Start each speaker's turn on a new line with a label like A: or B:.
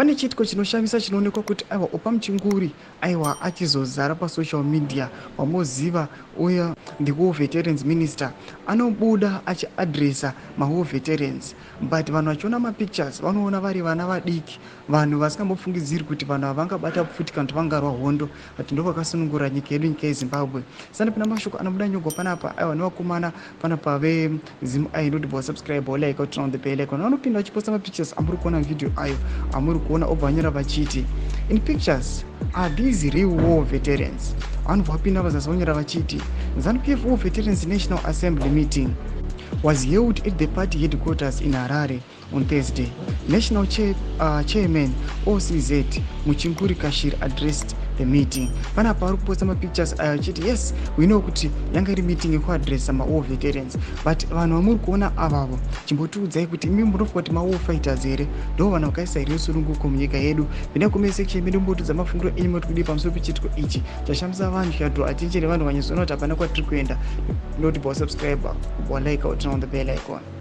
A: Pane chiitiko chinoshamisa chinoonekwa kuti aiwa, Oppah Muchinguri aiwa achizozara pasocial media. Wamoziva uya ndewar veterans minister, anobuda achiadresa mawar veterans, but vanhu vachiona mapictures vanoona vari vana vadiki, vanhu vasingambofungidziri kuti vanhu ava vangabata pfuti kana kuti vangarwa hondo, but ndo vakasunungura nyika yedu, nyika yeZimbabwe. Sandipina mashoko anobuda nyogwa panapa aiwa nevakomana panapa veZim ai ndoti wasubscribe, like, turn on the bell icon. Vanopinda vachiposta mapictures amuri kuona, video ayo amuri kuona, obva vanyora vachiti, "In pictures, are these real war veterans?" Vanobva vapinda vazasi vanyora vachiti, "ZANU-PF War Veterans National Assembly meeting was held at the party headquarters in Harare on Thursday. National Chairman OCZ Muchinguri Kashiri addressed the meeting." Panapa vari kuposta mapictures ayo achiti, yes, we know kuti yanga iri meeting yekuadressa mawar veterans, but vanhu vamuri kuona avavo, chimbotiudzai kuti imi munofunga kuti mawar fighters here? Ndo vanhu vakaisa here rusununguko munyika yedu? Pinda comment section medu, mbotiudza mafungiro enyu, moti kudii pamusoro pechiitiko ichi chashamisa vanhu, chikadraw attention yevanhu, vanyatsoona kuti hapana kwatiri kuenda. Noti bwa subscribe, bwa like, turn on the bell icon.